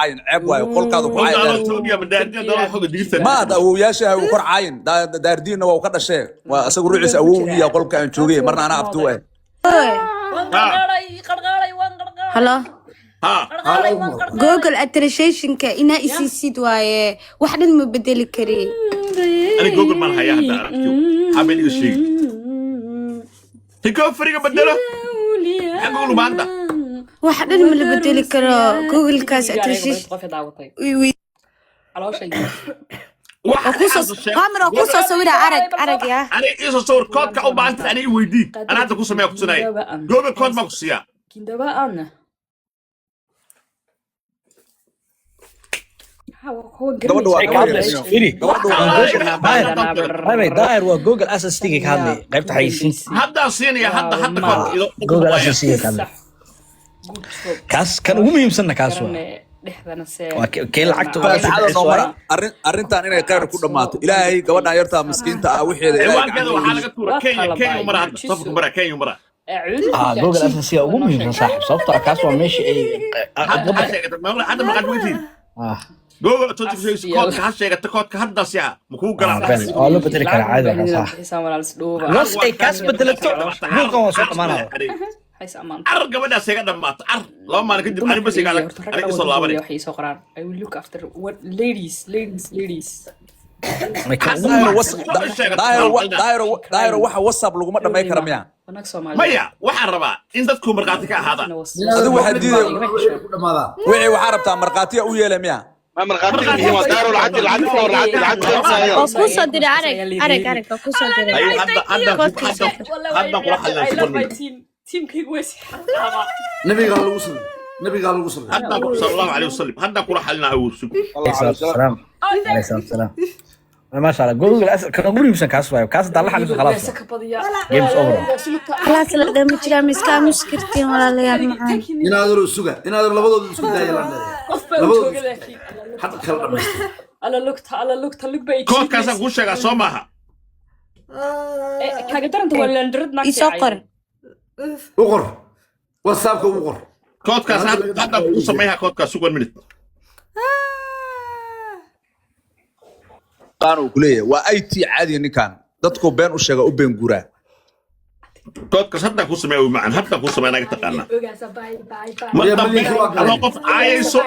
caayin, ceeb waayo, qolkaada ku caayin. Maad awowyaasha u kor caayin. Daardiinna waa u ka dhashee, waa asagu ruuxiisa awowgiya qolka aan joogay, marna anaa abtuu eh. Halo. Google administrationka inaa isiisid waaye, wax dhan ma bedeli kari. Ani Google maan hayaa hadda, aragtiyo habeen iga sheegi recoveryga bedelo. Maxaa Google maanta? Wax dhan ma la bedeli karo Googlekaas administration. Qamar oo kusoo sawira, arag, arag yaa. Ani iisoo sawir koodka u baahanta, ani i weydii, ana hadda ku sameeya kutusinaya. Google code baan ku siiyaa. Gabadha waa gabar yar. Firi. Gabadha waa Daahir, Daahir, waa Google AdSense-tiga ka hadlay qaybta xayeysiinta. Haddaan siinaya hadda, hadda koodka Google AdSense-tiga ka hadlay. Kaas kan ugu muhiimsanna kaas waa. Waa kee lacagta uga soo Faataxada bixis noo mara. waaye. Arrintan inay khayr ku dhammaato, Ilaahay gabadhan yartaa miskiinta ah wixeeda Ilaahay Ciwaankeeda gacanta waxaa laga tuura Kenya. Kenya mara hadda, safarku mara Kenya mara. Ah, Google AdSense-tiga ugu muhiimsan, saaxiib, sababtoo ah kaas waa meesha ay Hadda ha sheegata, hadda maqaad weytiin. Google authentication koodka ha sheegata, koodka hadda siya ma kuu galaa? Been waa loo bedeli karaa caadi waa kaas. Once ay kaas bedelato, buuqan waa soo dhamaanaya. Car gabadhaas iga dhammaato, car 2 maalin kadib ani bas iga adag, aniga isoo laabanay. Daahiro Daahiro, Daahiro, waxa WhatsApp laguma dhamay kara miya? Maya, waxaan rabaa in dadku markhaati ka ahaadaan. Adigu waxaad diiday ku dhamaadaa. Wixii waxaa rabtaa markhaatiya u yeele miya? Ma markhaatiga muhiim waa Daaro, lacagti, lacagti ka hor, lacagti, lacagti ka hor. Waa kusoo diray, arag, arag, arag, waa kusoo diray. Ay, hadda hadda hadda hadda kula xalina 1 minute. Nabigaa lagu salli, nabigaa lagu salli. Hadda, sal Allahu alayhi wasalam, hadda kula xalina, awood sug. Alayhi salaatu wasalaam, alayhi salaatu wasalaam. Maasha Allah, Google kan ugu muhiimsan kaas waayo. Kaas hadaa la xaliso, khalaas, games over. Khalaas, la dhama jiraa, ma iska aamusi kartiin, walaalayaal macaan? Inaadaro suga, inaadaro labadooda isku daaya laan leeyahay, labadooda hadda kala dhamaystir. Koodkaasaan kuu sheegaa, soo maaha? Isoo qor. U qor WhatsAppka, ugu qor. Koodkaas hadda kuu sameeyaa, koodkaas sug 1 minute. Qaan uu ku leeyahay waa IT caadiga, ninkan dadku been u sheega, u been guuraa. Koodkaas hadda kuu sameeya, macan hadda kuu sameeya, naga taqaanaa mar dambe Milyankii waa galeen. Adoo qof caayayso.